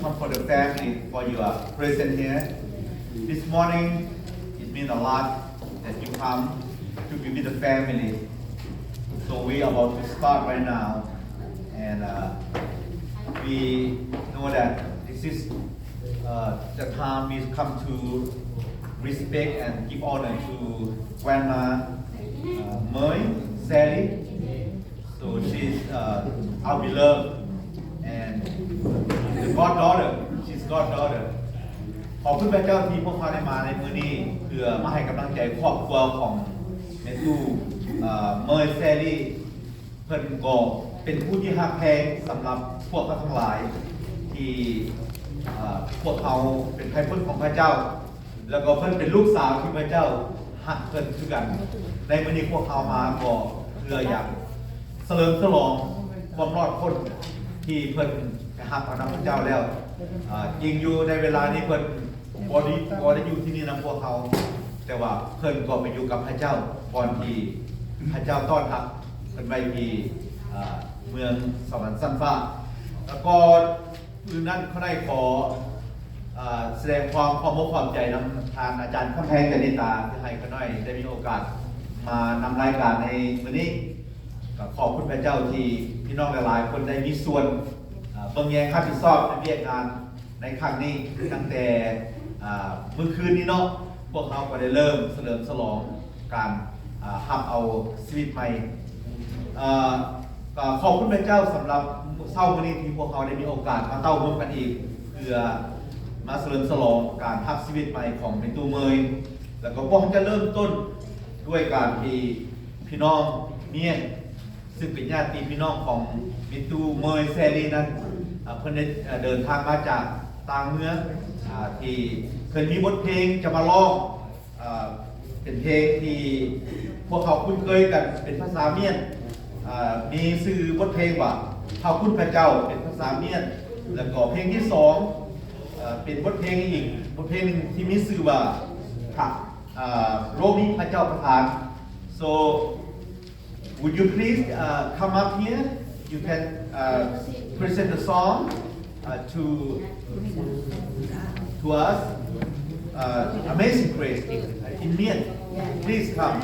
Come for the family for your present here. This morning, it means a lot that you come to be with the family. So we are about to start right now, and uh, we know that this is uh, the time we come to respect and give honor to Grandma uh, Mei Sally. So she's uh, our beloved and the goddaughter. She's goddaughter. ขอบคุณพระเจ้าที่พวกเขาได้มาในมื้อนี้ เพื่อมาให้กำลังใจครอบครัวของแม่ตู้เอ่อเมย์แซลลี่ เพิ่นก็เป็นผู้ที่ฮักแพงสำหรับพวกเขาทั้งหลาย ที่เอ่อพวกเขาเป็นไพร่พลของพระเจ้า แล้วก็เพิ่นเป็นลูกสาวที่พระเจ้าฮักเพิ่นคือกัน ในมื้อนี้พวกเขามาก็เพื่ออยากเฉลิมฉลองความรอดพ้นที่เพิ่นได้ฮับเอานำพระเจ้าแล้ว อ่า จริงอยู่ในเวลานี้เพิ่นบ่ได้ บ่ได้อยู่ที่นี่นำพวกเขา แต่ว่าเพิ่นก็ไปอยู่กับพระเจ้า ก่อนที่พระเจ้าต้อนรับเพิ่นไว้ที่ อ่า เมืองสวรรค์ชั้นฟ้า แล้วก็ อื่นนั้นข้าน้อยขอ อ่า แสดงความขอบมกขอบใจนำท่านอาจารย์คำแพง จันนิตา ที่ให้ข้าน้อยได้มีโอกาสมานำรายการในมื้อนี้ ก็ขอบคุณพระเจ้าที่พี่น้องหลายๆคนได้มีส่วน อ่า เบิ่งแยงรับผิดชอบในเวียกงานในครั้งนี้ ตั้งแต่ อ่า มื้อคืนนี้เนาะ พวกเราก็ได้เริ่มเฉลิมฉลอง การ อ่า ฮับเอาชีวิตใหม่ เอ่อ ก็ขอบคุณพระเจ้าสำหรับเช้ามื้อนี้ที่พวกเขาได้มีโอกาสมาเต้าร่วมกันอีก เพื่อมาเฉลิมฉลองการฮับชีวิตใหม่ของแม่ตู้เมย แล้วก็พวกเขาจะเริ่มต้นด้วยการที่พี่น้องเมียน ซึ่งเป็นญาติพี่น้องของแม่ตู้เมยแซลลี่นั้น อ่า เพิ่นได้ อ่า เดินทางมาจากต่างเมือง อ่า ที่เพิ่นมีบทเพลงจะมาร้อง อ่า เป็นเพลงที่พวกเขาคุ้นเคยกัน เป็นภาษาเมียน อ่า มีชื่อบทเพลงว่า ขอบคุณพระเจ้า เป็นภาษาเมียน แล้วก็เพลงที่สอง อ่า เป็นบทเพลงอีกบทเพลงหนึ่งที่มีชื่อว่า พระ อ่า โลกนี้พระเจ้าประทาน so Would you please uh, come up here? You can uh, present the song uh, to to us. Uh, Amazing Grace in Mien. Please come.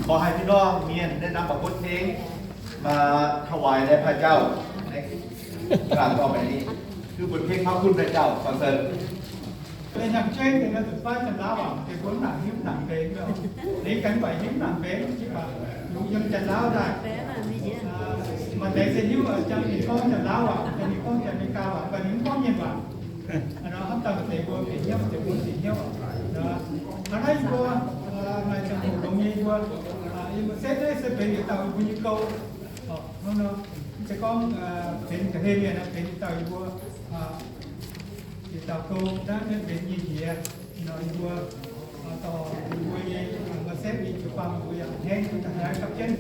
ขอให้พี่น้องเมียนได้นำเอาบทเพลงมาถวายแด่พระเจ้าในโอกาสต่อไปนี้ คือบทเพลงขอบคุณพระเจ้า ขอเชิญ Mbuo hnamv jeiv deix nor, zuqc fai Janx-Laauv waac deix mbuo mv nangc hiuv nangc benx, liuz ganh mv baac hiuv nangc benx, mv baac longc yiem Janx-Laauv daaih. Maaih deix se hiuv jangx ninh gorngv Janx-Laauv waac, ninh gorngv Janx-Meigaa waac, mv baac ninh mv gorngv Mienh waac. Hnamv daaih maaih deix mbuo bieqc hnyouv, maaih deix mbuo bieqc hnyouv. Hnangv naaiv yie mbuo maaih ziangh hoc longx nyei yie mbuo, yie mbuo setv naaiv se benx yietc dauh yie mbuo nyei gouv. Hnangv nor, mv zeiz gorngv benx ga'hlen mienh, benx yietc dauh yie mbuo, yietc dauh gouv naaiv, naaiv benx nyei jiex nor, yie mbuo dorh yie mbuo nyei mbuo setv nyei jiu-baang mbuo yaac hnangv naaiv gapv jienv,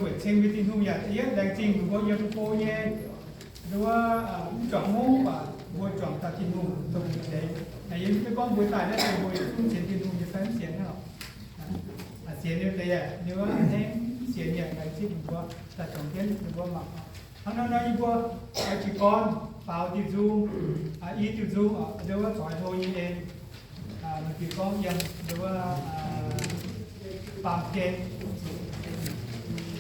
weic ceng mbuo Tin-Hungh yaac da'yietv laengz zingh mbuo yiem go nyei, nduov, mv juangc hnyouv baac mbuo juangc daaih Tin-Hungh dongh mbuo deix. Naaiv yie mv zeiz gorngv mbuo daaih naaiv deix mbuo yaac zungv sienx Tin-Hungh nyei fai mv sienx hnangv. Sienx nyei deix aeqv, nduov, hnangv sienx yaac laengz zingh mbuo daaih juangc jienv ninh mbuo mangc. Hnangv nor yie mbuo oix jiez gorn faaux diuh nzung, i diuh nzung, nduov, zueiz hlo nyei en, maaih diuh gorngv yiem, nduov, baamh gen.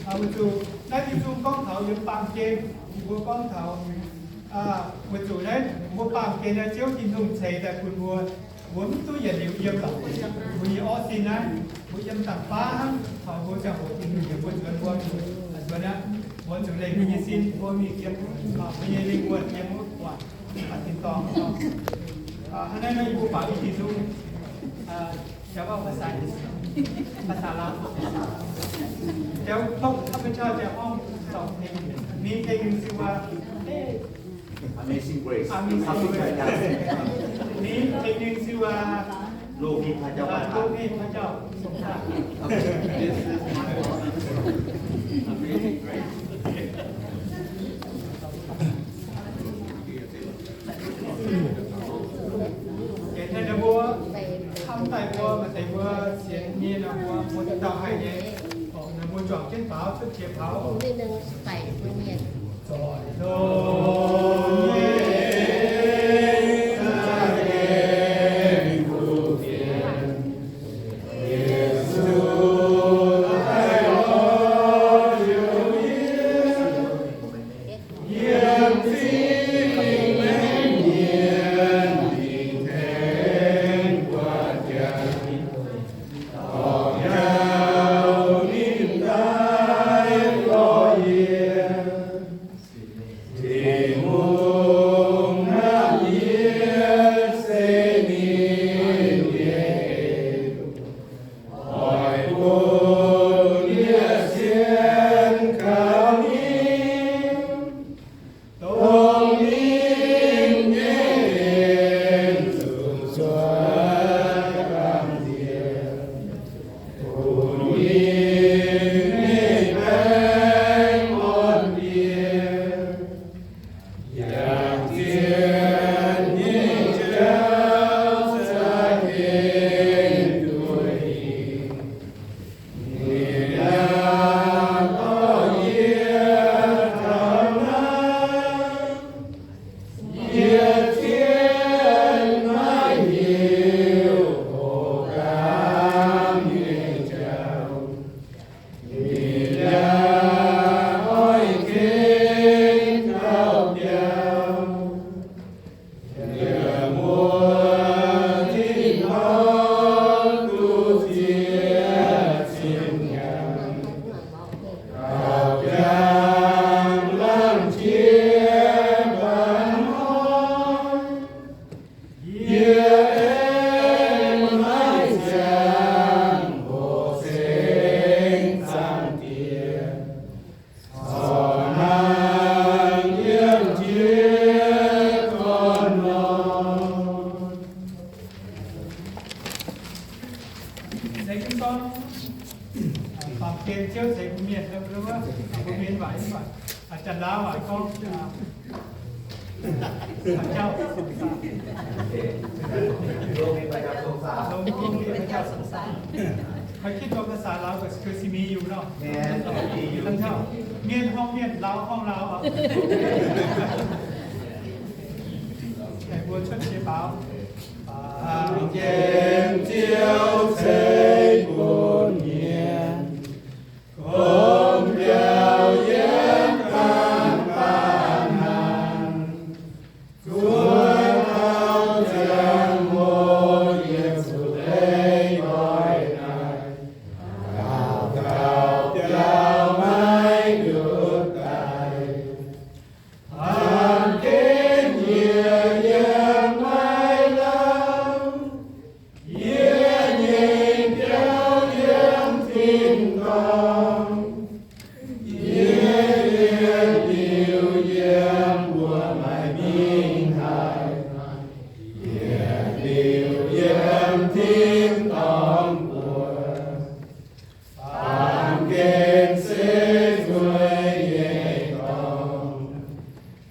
Weic zuqc naaiv diuh nzung gorngv taux yiem baamh gen, yie mbuo gorngv taux, weic zuqc naaiv mbuo baamh gen naaiv Ziouv Tin-Hungh ceix daaih bun mbuo, mbuo mv duqv yietc liuz yiem lorqc. Mbuo nyei orv sin naaiv, mbuo yiem da'faam hnangv, taux mbuo ziangh hoc Tin-Hungh heuc mbuo nzuonx, mbuo nzuonx aqv. Mbuo zuqc leih mbuo nyei sin, mbuo mingh yiem, mbuo nyei lingh wuonh yiem wuov buatc tin-dorngh. Hnangv naaiv nor yie mbuo faaux i diuh nzung, จะว่าภาษา ภาษาลาว เดี๋ยวพวกข้าพเจ้าจะร้องสองเพลง มีเพลงหนึ่งชื่อว่า Amazing Grace Amazing Grace มีเพลงหนึ่งชื่อว่า โลกนี้พระเจ้าประทาน โลกนี้พระเจ้าทรงสร้าง This is my Amazing Grace. Deix naaiv mbuo camv daaih mbuo maaih deix mbuo sienx nyei nor, mbuo, mbuo dauh haih nyei, ninh mbuo juangc jienv faaux cuotv jiex faaux. Zoih hlo. Baamh gen Ziouv ceix bun mienh, mbuo mienh waac, aa, Janx-Laauv waac gorngv, aa, พระเจ้าทรงสาร Longx, longx nyei พระเจ้าทรงสาร. Koi kitv dongh ภาษาลาว ก็คือ Simi Yu เนาะ. Mienh horngh mienh, Laauv horngh Laauv. Mbuo cuotv qiex baaux. Baamh gen Ziouv ceix bun mienh, kungx biaux yiem ganh baamh hnaangx. Zuov taux ziangh hoc yiem zuqc leiz-doix naaic, dauh dauh biaux maiv ndutv daaih. Baamh gen yie yiem maiv lauh, yie nyei biauv yiem tin-dorngh. Yie liuz yiem mbuo maaih mingh haaix, yie liuz yiem tin-dorngh mbuo. Baamh gen se zueih nyei dorngx,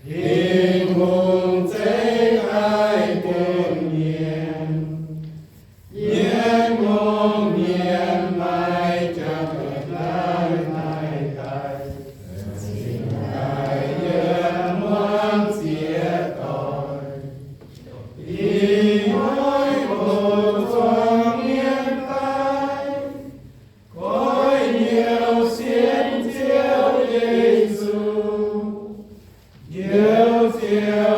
Tin-Hungh zeiv daaih bun mienh. Mienh mungv mienh maaih jangx duqv naaiv daaih, cingx daaih yiem muangx ziex doic. Ih hnoi oix zuangx mienh daaih, goiv hnyouv sienx Ziouv Yesu. Hnyouv Ziouv